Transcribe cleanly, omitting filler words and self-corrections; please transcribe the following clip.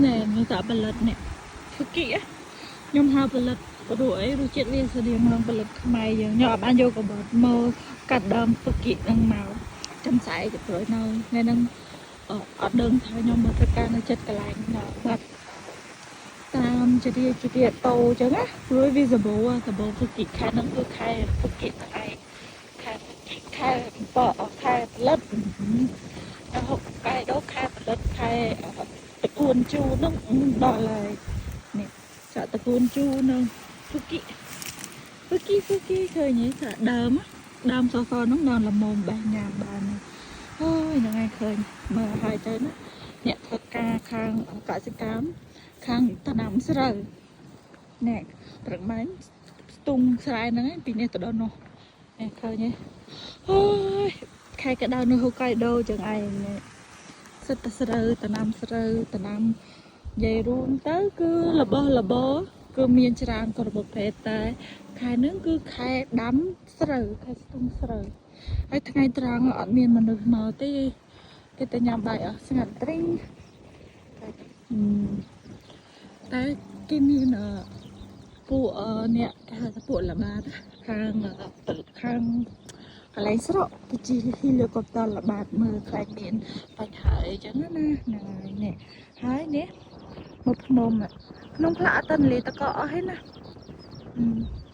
ណែមើលតាផលិតនេះហ្វគីខ្ញុំហៅផលិតព្រោះអីរសជាតិវាស្តៀងនឹងផលិតខ្មែរយើងខ្ញុំអត់បានយកកបត់មកកាត់ដើមហ្វគីនឹងមកចាំស្អែកទៅព្រោះនៅថ្ងៃហ្នឹងអត់ដឹងថាខ្ញុំមកធ្វើការនៅចិត្តកន្លែងបាត់តាមជរាជរាតោអញ្ចឹងណាព្រោះវាសម្បូរសម្បូរហ្វគីខែហ្នឹងគឺខែហ្វគីហ្នឹងឯងខែហ្វគីខែបកខែផលិតនៅហុកកែដូខែផលិតខែតកួនជូរហ្នឹងដល់ហើយនេះចាក់តកួនជូរនឹងហ្វគីហ្វគីហ្វគីឃើញទេចាក់ដើមដើមសសហ្នឹងដល់ល្មមបេះញ៉ាំបានហើយហ្នឹងឯងឃើញមើលហើយទៅណាអ្នកធ្វើការខាងកសិកម្មខាងដំណាំស្រូវនេះព្រឹកមិញស្ទង់ស្រែហ្នឹងឯងពីនេះទៅដល់នោះនេះឃើញទេអូយខែក្តៅនៅហូកៃដូចឹងឯងនេះសិតតែស្រូវដំណាំស្រូវដំណាំនិយាយរួមទៅគឺរបស់របរគឺមានច្រើនគ្រប់ប្រភេទតែខែហ្នឹងគឺខែដាំស្រូវខែស្ទង់ស្រូវហើយថ្ងៃត្រង់អត់មានមនុស្សមកទេគេតែញ៉ាំបាយអស់ស្ងាត់ទ្រីងតែគេមានពួកអ្នកគេហៅថាពួកល្បាតខាងខាងកន្លែងស្រុកទៅជិះហ៊ីលីកុបទ័រល្បាតមើលខ្លាចមានបញ្ហាអីចឹងណាហ្នឹងហើយនេះហើយនេះមកភ្នំភ្នំខ្លះអត់ទៅលេតកអស់ទេណា។